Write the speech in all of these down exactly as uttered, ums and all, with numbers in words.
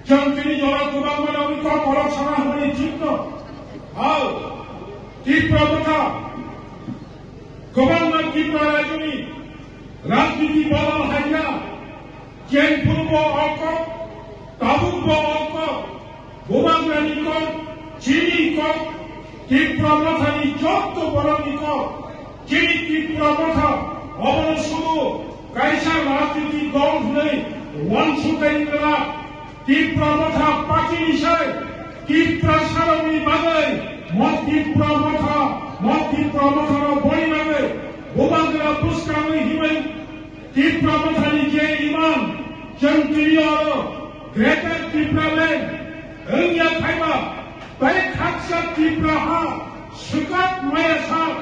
Chwng chini jora kwbangma nokni kok kolok sana hwnwi thikno. Hao, Tipra Motha, kwbangma Tipra rajyoni rajniti bodol haikha, Kengphuru bo o kok, tabuk bo o kok, Bubagrani kok, chini kok, Tipra Mothani jotto borokni kok, chini Tipra Motha, obono sudu kaisa rajniti dol hwnwi uansuknai wngla. Tipra Motha party ni sai, Tipra sarokni bagwi, mo Tipra Motha, mo Tipra Motha no boni bagwi, Bubagra bwskangwi himwi Tipra Mothani je iman, chwng tini oro Greater Tipraland wngya khaiba, tei khaksa Tipra ha swkak maya sak,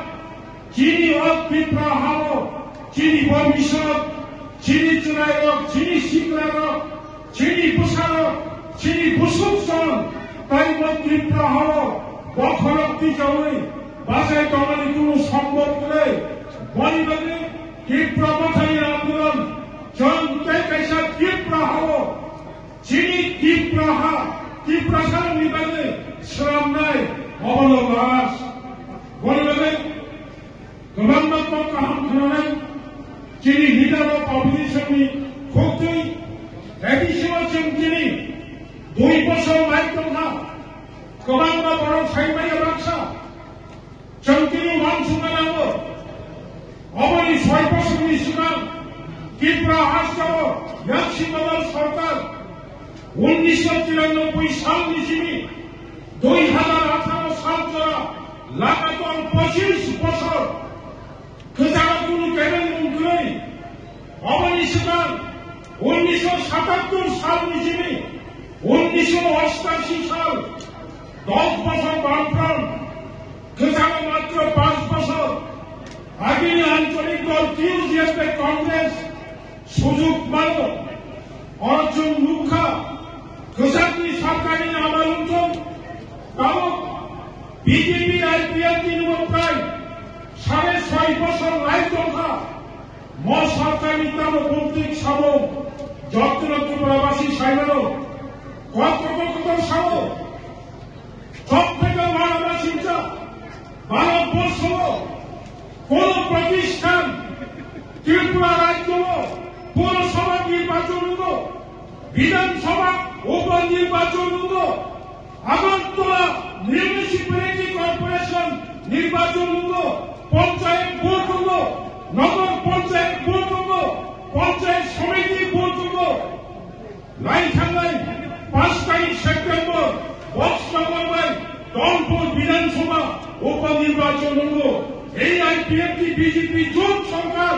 chini o Tipra hao, chini bobiswt, chini chwrairok, chini sikrarok, chini bwsarok, chini bwswkchwng, tei bo Tipra hao bokhorok tichaui bachai tongmani kunu sombor kwrwi. Boni bagwi Tipra Mothani andolon chwng tei kaisa Tipra hao, chini Tipra ha, Tiprasarokni bagwi swnamnai, obono last. Boni bagwi kwbangma kok kaham khwnanai, chini leader of opposition ni khuktwi, A D C o chwng chini dui bosor lai tongkha, kwbangma borok sai maya baksa, chwng chini uansukna nango. Oboni soi bosorni swkang Tripura hasteo Yaksi Bazar sorkar unnisho chiranobboi salni simi dui hazar atharo sal jora lagatar pochis bosor kwcharo kunu kebengmung kwrwi. Oboni swkang unnisho satattor salni simi unnisho ostashi sal, dos bosor Bamfront, kwcharo matro panch bosor, agini ancholik dol T U G F bai Congress sujug mano. Oro chwng nukha, kwchakni sarkarni amalwngtong tabuk B J P I P F T ni bo prai sare soi bosor lai tongkha. Mo sarkarni tamo bumtwi samung jotono Tripurabasi saimano. Kok kotor kotor sao. Chok theke uanama singcha, Bharat borsho kono protisthan Tripura rajyo Purasabha nirbachon wngkha, Bidhan Sabha upo nirbachon wngkha, Agartala Municipality Corporation nirbachon wngkha, Panchayat vote wngkha, Nagar Panchayat vote wngkha, Panchayat Samiti vote wngkha. Lai thangnai pash tarik September, Box Nagar bai Dolpur Bidhan Sabha upo nirbachon wngkha. A I P F T B J P jot sorkar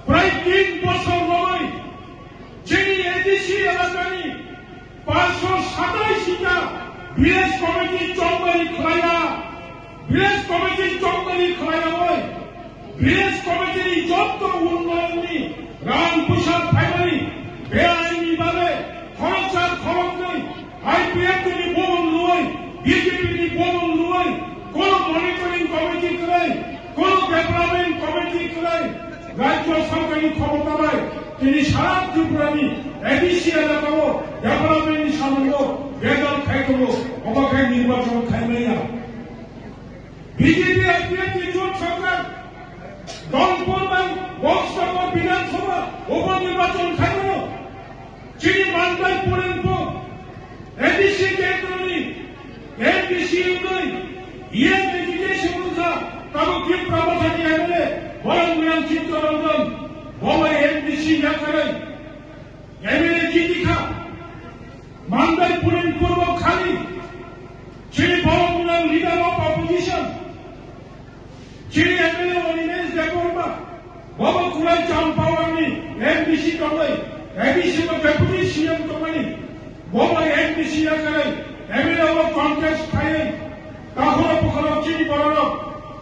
prai tin bosor romwi chini A D C elakani paanch sho satais ta village committee chongmani khlaiya. Village committee chongmani khlaiyawi village committee ni jotto unnoyonni rang pwsa phaimani beainni bagwi khoroksa khoroknwi I P F T ni bubung lwi, B J P ni bubung lwi, kono monitoring committee kwrwi, kono development committee kwrwi, rajyo sorkarni khomota bai tini sara Tripura ni A D C elaka o development ni samungo bejal khai tongo, obo khe nirbachon khai manya. B J P I P F T ni jot sorkar Dolpur bai Box Nagar Bidhan Sabha upo nirbachon khai mano. Chini Mandai Purinpur A D C kendroni M D C wngwi yen education wngkha, tabuk Tipra Mothani M L A Borom Miyan Chittaranjan, bo bai M D C yakarwi M L A jitikha. Mandai Purinpur bo khali chini Borom Miyan leader of opposition. Chini M L A Animesh Debbarma, bobo Kulai Cham Power ni M D C tongwi, A D C bo Deputy C M tongmani, bobo M D C yakarwi, M L A o contest khaiwi, takhoro bukhoro chini bororok,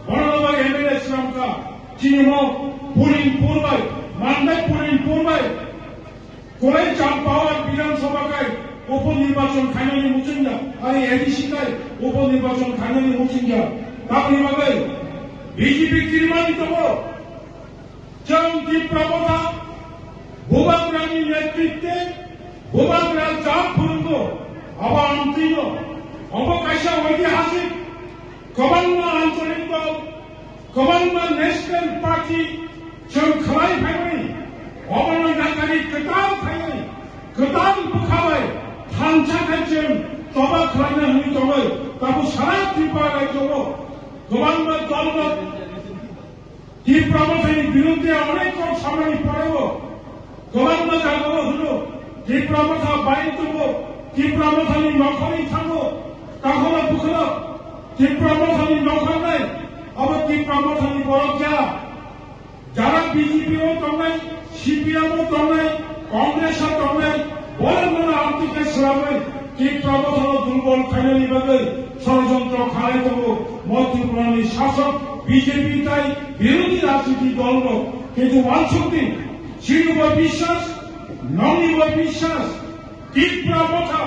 bororok bai M L A swnamkha, chini mo Purinpur bai, Mandai Purinpur bai, Kulai Cham Power Bidhan Sabha kai upo nirbachon khainani muchungya, ari A D C kai upo nirbachon khainani muchungya. Tamni bagwi B J P kirimani tongo. Chwng Tipra Motha Bubagrani netritwe Bubagra Cham Phurung Abo amtwino, obo kaisa oitihasik, kwbangma ancholik dol, kwbangma national party chwng khlai phaiwi, obono yakari kwtal khaiwi, kwtal bwkhabai thansa khai chwng choba khlaina hwnwi tongwi, tabuk sara Tripura rajyo-o kwbangma dolrok Tipra Mothani birudde onek rok samani poreo kwbangma jagao hwno Tipra Motha bai tongo, Tipra Mothani nokhorwi thango, takhoro bukhoro Tipra Mothani nokhornai, abo Tipra Mothani borok ya. Jara B J P o tongnai, C P M o tongnai, Congress o tongnai, borok mano amtwi khe swlamwi Tipra Mothano durbol khainani bagwi sorojontro khalai tongo. Mo Tripurani sasok B J P tai birodhi rajniti dolrok, kintu wansukdi chinibo biswas, nongnibo biswas, Tipra Motha,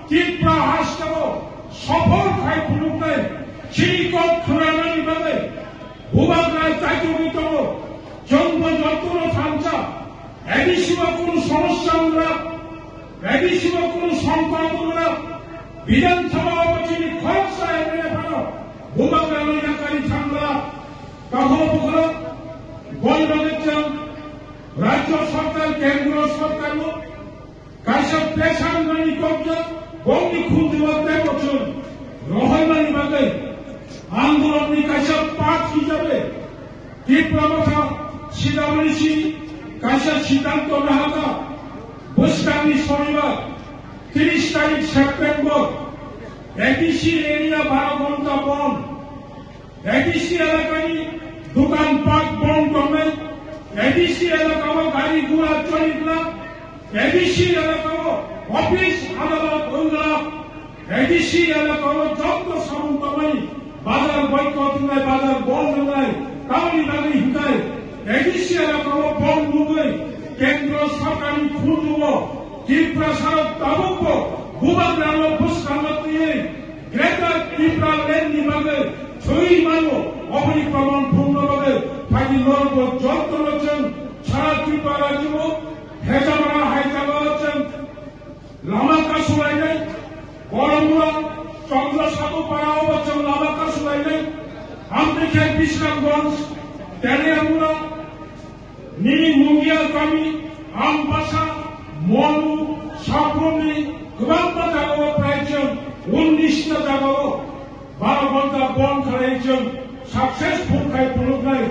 Tipra hasteo sophol khai phunuknai chini kok khwnanani bagwi Bubagra chaitugwi tongo, chwngbo jotono thansa, A D C o kunu somosya wngra, A D C o kunu songkot wngra, Bidhan Sabha o chini khoroksa M L A phano Bubagra no yakari thangla, takhoro bukhoro, boni bagwi chwng Rajya Sarkar, Kendro Sarkar no Kaisa pesan nani kokjak bongni khunjwma tei bochwng rohornani bagwi andolonni kaisa part hisabe Tipra Motha C W C kaisa siddhanto nahaka bwskangni sonibar tris tarik September A D C area baro ghonta bond. A D C elakani dukan pat bond tongnai, A D C elakao gari gura choli glak, A D C elakao office adalat wng glak, A D C elakao joto samung tongnai, bazar boycott wngnai, bazar bond wngnai, tamoni bagwi hinkhai A D C elakao bond nugwi kendro sarkarni khunjugo Tiprasarok tabukbo bubagrano bwskango twiwi Greater Tipraland ni bagwi thwi mano, oboni proman phunukna bagwi phaidi norokbo jotono chwng sara Tripura rajyo hejamara hai jagao chwng lama kasulainai, Boromura, Chandra Sagu para o chwng lama kasulainai, Amrikhe Bisramganj, Teliamura, Nini Mungia kami, Ambasa, Monu, Saprumni kwbangma jagao prai chwng unnish ta jagao baro ghonta bond khlai chwng successful khai phunuknai.